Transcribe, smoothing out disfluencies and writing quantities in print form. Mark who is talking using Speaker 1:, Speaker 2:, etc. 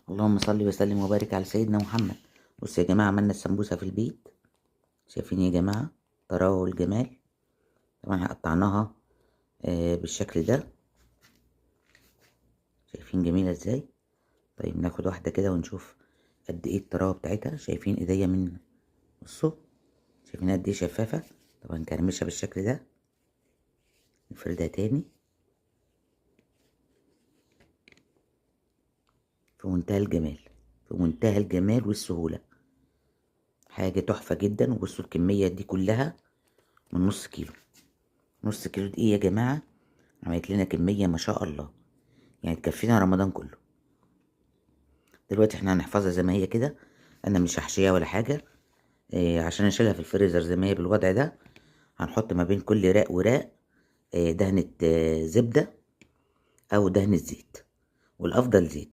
Speaker 1: اللهم صل وسلم وبارك على سيدنا محمد. بصوا يا جماعة، عملنا السمبوسه في البيت. شايفين يا جماعة طراوه والجمال؟ طبعا قطعناها بالشكل ده، شايفين جميلة ازاي؟ طيب ناخد واحدة كده ونشوف قد ايه الطراوه بتاعتها. شايفين ايديا من بصوا، شايفين قد ايه شفافة؟ طبعا نكرمشها بالشكل ده، نفردها تاني في منتهى الجمال، في منتهى الجمال والسهولة، حاجة تحفة جدا. وبصوا الكمية دي كلها من نص كيلو، نص كيلو دي ايه يا جماعة؟ عملت لنا كمية ما شاء الله، يعني تكفينا رمضان كله. دلوقتي احنا هنحفظها زي ما هي كده، انا مش هحشيها ولا حاجة، عشان اشيلها في الفريزر زي ما هي بالوضع ده. هنحط ما بين كل راق وراق دهنة زبدة او دهنة زيت، والافضل زيت.